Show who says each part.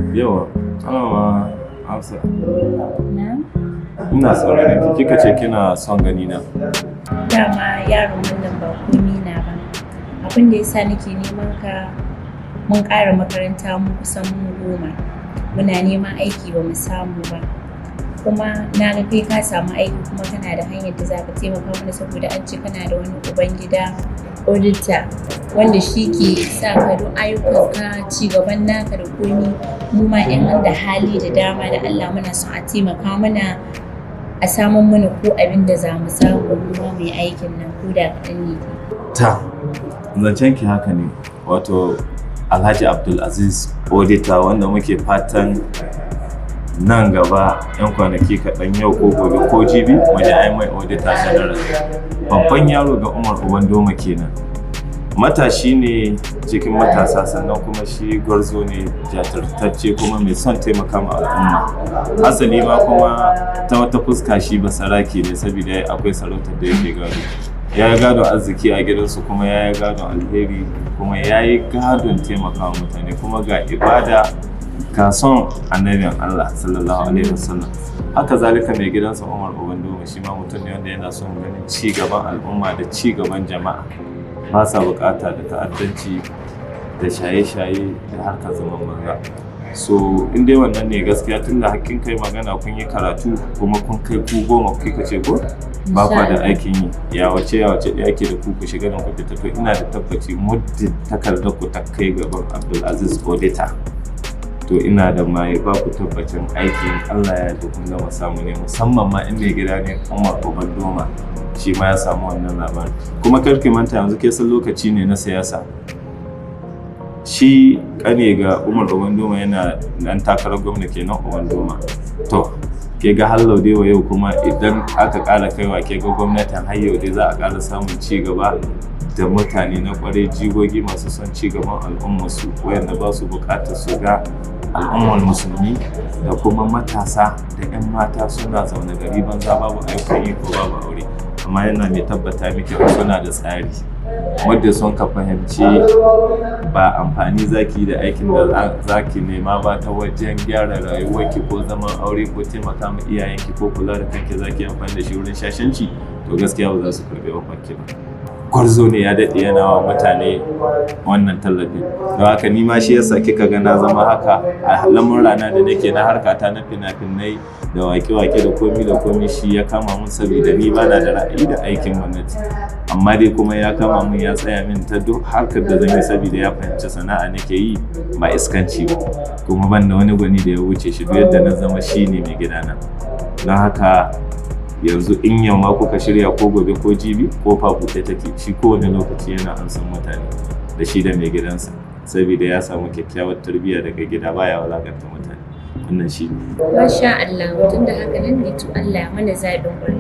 Speaker 1: Yawa, malama Hafsa.
Speaker 2: Na?
Speaker 1: Ina sauraron ki, kika ce kina son gani na.
Speaker 2: Dama yaron wannan ba komi na ba. Abin da yasa nake neman ka, mun ƙara makaranta mu kusan mu 10. Muna neman aiki ba mu samu ba. Kuma na ga kai ka samu aiki kuma kana da hanyar da za ka taimaka mana, saboda an ce kana da wani ubangida auditor wanda shi ke sa ka duk ayyukanka, ci gaban naka da komi. Mu ma in da hali da dama da Allah muna son a taimaka mana a samun mana ko abin da za mu samu mu ma mu yi aikin nan, ko da kaɗan ne.
Speaker 1: Ta, zancen ki haka ne, wato Alhaji Abdulaziz Auditor, wanda muke fatan nan gaba 'yan kwanaki kaɗan, yau ko gobe ko jibi, mu ji ai mai Auditor General. Babban yaro ga Umar Ubandoma kenan. Matashi ne cikin matasa, sannan kuma shi gwarzo ne, jajirtacce, kuma mai son taimaka ma al'umma. Hasali ma kuma ta wata fuska shi basarake ne, saboda akwai sarautar da yake gado. Ya yi gadon arziki a gidansu, kuma ya yi gadon alheri, kuma ya yi gadon taimakawa mutane, kuma ga ibada, ga son annabin Allah sallallahu alaihi wasallam. Haka zalika mai gidansa Umar Ubandoma, shi ma mutum ne wanda yana son ganin ci gaban al'umma da ci gaban jama'a. Ba sa bukata da ta'addanci da shaye-shaye da harkar zaman banza. So in dai wannan ne, gaskiya tunda hakkin kai magana, kun yi karatu kuma kun kai ku 10, kika ce ko ba kwa da aikin yi, ya wace ya wace da yake da ku, ku shiga nan ku fita. To, ina da tabbaci muddin takardar ku ta kai gaban Abdulaziz Auditor, to ina da mai ba ku tabbacin aikin, Allah ya yarda kun gama samu ne, musamman ma in mai gida ne Umar Ubandoma shi ma ya samu wannan labarin. Kuma kar ki manta, yanzu ke san lokaci ne na siyasa. Shi kane ga Umar Ubandoma yana dan takarar gwamna kenan, Ubandoma. To, ke ga har dai wa yau kuma idan aka ƙara kaiwa ke ga gwamnatin, har yau dai za a ƙara samun ci gaba da mutane na ƙwarai, jigogi masu son ci gaban al'ummarsu, wayanda ba su buƙatar su ga al'ummar musulmi da kuma matasa da 'yan mata suna zaune gari banza, babu ayyukan yi ko babu aure. Amma yana mai tabbata miki suna da tsari, wadda sun ka fahimci ba amfani zaki da aikin da zaki nema ba ta wajen gyara rayuwarki ko zaman aure ko taimaka ma iyayenki ko kula da kanki, zaki amfani da shi wurin shashanci, to gaskiya ba za su karɓi mafarki ba. Gwarzo ne, ya daɗe yana wa mutane wannan tallafin. Don haka ni ma shi yasa kika ga na zama haka a lamurana da nake na harkata na fina-finai da wake-wake da komi da komi. Shi ya kama mun, saboda ni bana da ra'ayi da aikin gwamnati, amma dai kuma ya kama mun, ya tsaya min ta duk harkar da zan yi, saboda ya fahimci sana'a nake yi ba iskanci ba, kuma ban da wani gwani da ya wuce shi. Duk yadda na zama, shi ne mai gidana. Don haka yanzu in yau ma kuka shirya, ko gobe ko jibi, kofa buɗe take. Shi kowane lokaci yana ansan mutane, da shi da mai gidansa, saboda ya samu kyakkyawar tarbiyya daga gida, baya wulakanta mutane. Wannan shi ne.
Speaker 2: Masha Allah, tun da haka nan ne, to Allah ya mana zaɓin ƙwarai.